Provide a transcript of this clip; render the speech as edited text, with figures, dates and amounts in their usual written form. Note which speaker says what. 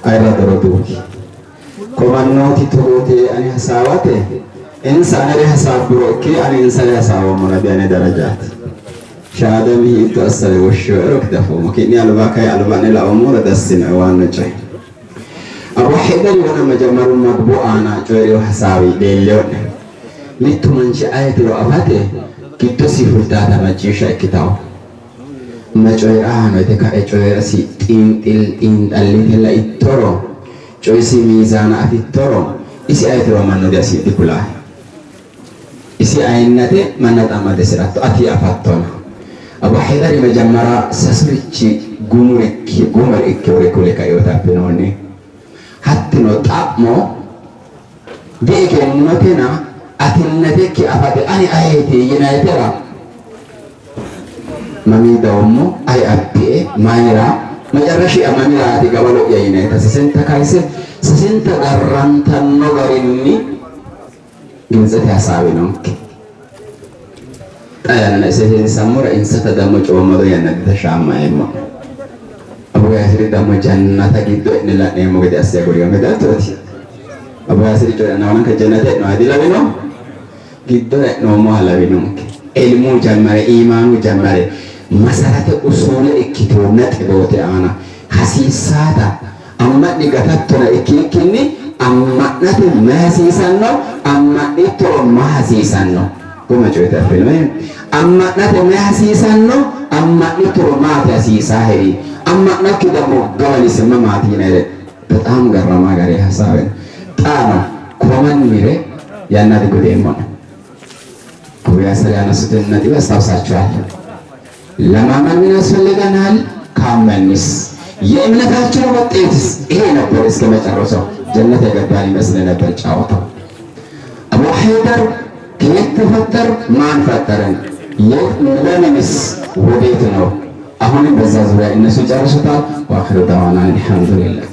Speaker 1: Ayirrado roduuwi, ko mannooti togoote ane hasaawate, insa anere hasaabburo ikke ani insare hasaawoommona diane darajaati. Shaadami hiitto assare woshshiyoero diafoommo, ki'ne alba kayi alba'ne laoommoro dassinoe waanno coyi. Abu Haydari wona majammaru magbu aana coyi'rino hasaawi leellino'ne. Mittu manchi ayetiro afate giddosi fultaata macciishsha ikkitanno. Ma coyi'raano yite ka'e coyi'rasi xiinxallite laittoro, coyisi miizaana afittoro, isi ayetiro mannu dikulahe. Isi ayinnate manna xa'ma dihasi'ratto, ati afattona. Abu Haydari majammara sasurichi gumurikki gumar ikkewore kule kainota affinoonni. Hattino xa'mo diegennotena atinnatekki afate ani ayeeti yinayitera mamii dawommo ay abbie mayira macarrashi'ya mamiraati gawalo'ya yinayita sasenta kayise sasenta garrantanno garinni Gibitsete hasaawinonke. Xa yanna ise heensammora insata dammo coommado yanna ditashaammaeemmo'ne. Abu Yaasiri dammo jannata giddo e'ne la'neemmo gede asse aguriyonke dattooti. Abu Yaasiri coyi'ranna wananka jannate e'noha dilawino? Giddora e'noommoha lawinonke. Ilmu jammare, iimaanu jammare, masarate usuule ikkitino naxiboote aana hasiissaata amma'ni gatattona ikkiikkinni amma'nate mayi hasiisanno? Amma'nittoro ma hasiisanno? Guma coyite affinoe. Amma'nate mayi hasiisanno? Amma'nittoro maati hasiisaaheri? Amma'nakki dammo gawalise mamaati yinayire በጣም ገረማ ገሬ ሀሳቤ xaano ኮመንሚሬ ያና ድጉዴሞነ አቡ ያስር ያነሱትን ነጥብ ያስታውሳችኋል። ለማመን ምን ያስፈልገናል? ካመንስ የእምነታችን ውጤትስ ይሄ ነበር። እስከ መጨረሻው ጀነት የገባን ይመስል ነበር ጨዋታው። አቡ ሐይደር ከየት ተፈጠር? ማን ፈጠረን? ለምንስ? ወዴት ነው? አሁንም በዛ ዙሪያ እነሱ ጨርሱታል። ወአኺሩ ዳዋና አልሐምዱሊላህ።